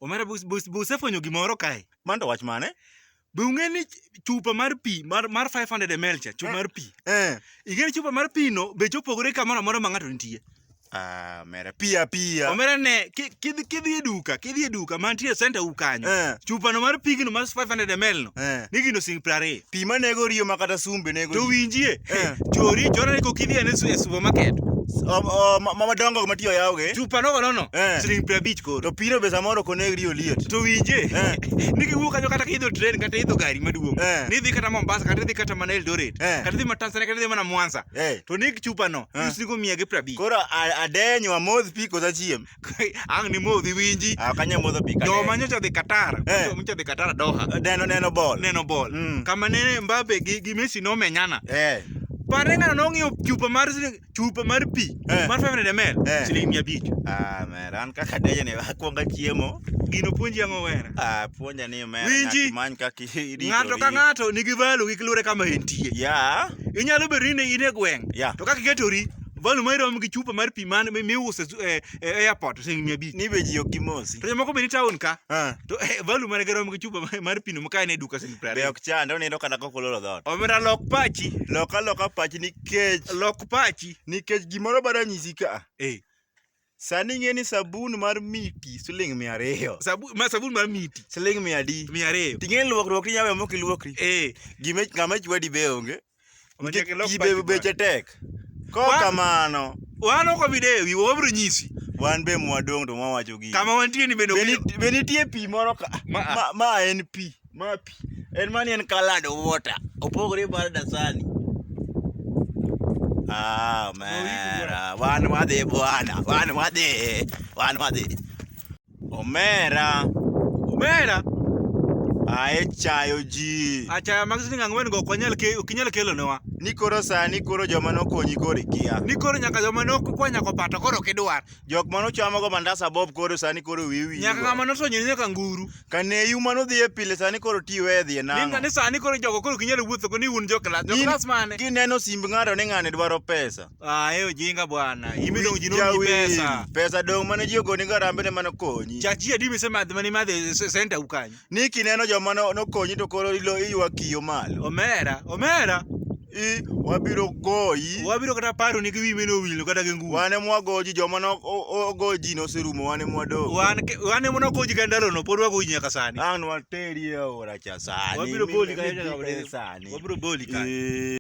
Omera be usefwenyo gimoro kae? Mano to wach mane? Be ung'e ni chupa mar pi mar 500 ml cha, chupa mar pi. Eh. Ing'e ni chupa mar pi no beche opogore kamoro amora ma ng'ato nitie. Ah, omera pi apiya. Omera ne kidhi e duka, kidhi e duka mantie e center u kanyo. Eh. Chupa no mar pigno mar 500 ml no. Eh. Ni gino siling 20. Pi manego riyo ma kata sumbe nego. To riyo. winjie. Eh. Chori chora ni kok idhi ane e supermarket. Madongo ma tiyo yawgi. Chupa nogo nono. Eh. Siling 50 koro. To pino be samoro ok oneg riyo liet. To winje. Eh. Ni kiwuok kanyo kata kiidho train kata idho gari maduong'. Eh. Ni idhi kata Mombasa kata idhi kata mana Eldoret. Eh. Kata idhi mana Tanzania kata idhi mana Mwanza. Eh. To ni chupa no Eh. iuso mia gi 50. Koro adenyo amodh pi koso achiem? Ang' ni modhi winji. Ah, ok anyal modho pi ka Joma adenyo. nyocha odhi Qatar, Eh. nyocha odhi Qatar Doha. Neno ball. Neno ball. Kama ne Mbappe gi Messi nomenyana. Eh. Pare ng'ano nong'iewo chupa mar chupa mar pi Eh. mar 500 ml Eh. siling 500. Ah, mera, an kaka adenyo ni akwongo achiemo. Gino puonji ang'o wera? Ah, puonja ni omera Winji. nyaka imany kaka irito Ng'ato ka ri. ng'ato nigi value gi luwore kama entie. Yeah. Inyalo bedo ni in e gweng'. Yeah. To kaka iketori, value mari rom gi chupa mar pi man miuso e e airport siling 500. Ni be ji ok gimosi. To jomoko be ni town ka. Ah. To value mare rom gi chupa mar pi no ma ka en e duka siling Be 20. ok chande onindo kata kok oloro dhoot. Omera lok pachi. Lok aloka pachi nikech Lok pachi. nikech gimoro bada nyisi ka. Eh. Sani ing'e ni sabun mar miti siling 200. Sabu, ma sabun mar miti. Siling mia adi? 200. Ting'e ni luokruok tinya weyo mok iluokri. Eh. Gime ng'ama chwadi be onge. Nyaka Nikech ilok pi pachi be beche tek. Kok Wan- kamano, Wan ok wabi dewi, wabiro nyisi. wan be mwadong' to mwawacho gini. Kama wantie ni bende Be ok be nitie pi moro ka Ma- ma en pi. Ma pi. En mani en colored water. Opogore mar Dasani. Ah, omera. Wan wadhi bwana. Wan wadhi. Wan wadhi. Omera. Omera. Ae chayo ji. Achaya mag siling ang'wen go ok wanyal ke ok inyal kelonwa. Ni koro sani koro joma nokonyi koro ikia. Ni koro nyaka joma nokwanya kopato koro ok idwar. Jok mane ochamogo mandas abob koro sani koro wiyi wil Nyaka go. ng'ama nosonyoni nyaka nguru. Kaneyu mane odhiye pile sani koro ti iwe dhiye Ni nang'o? ni sani koro jogo koro ok inyal wuotho go ni un jo klas. Jo Gin- klas mane? Gineno simb ng'ato ni ng'ani dwaro pesa. Ah, e ojinga bwana. Imi dong ji nomiyi Jawil, pesa. Pesa dong' mane ji ogoni go arambe ne mane okonyi. Chak ji adi misemadho mane imadho e center u kanyo? Ni kineno joma nokonyi to koro ilo iywa kiyo malo. Omera, omera. I wabiro goyi. Wabiro kata paro ni gi wi mene owil kata gi nguru. Wan ema wago ji joma no ogo ji noserumo wan ema wadong'. Wan wan ema nogo ji ka ndalono pod wago ji nyaka sani. Ang' nwateri e aora cha sani. Wabiro boli kanyo mi- nyaka sani. Wabiro boli kanyo. Eh.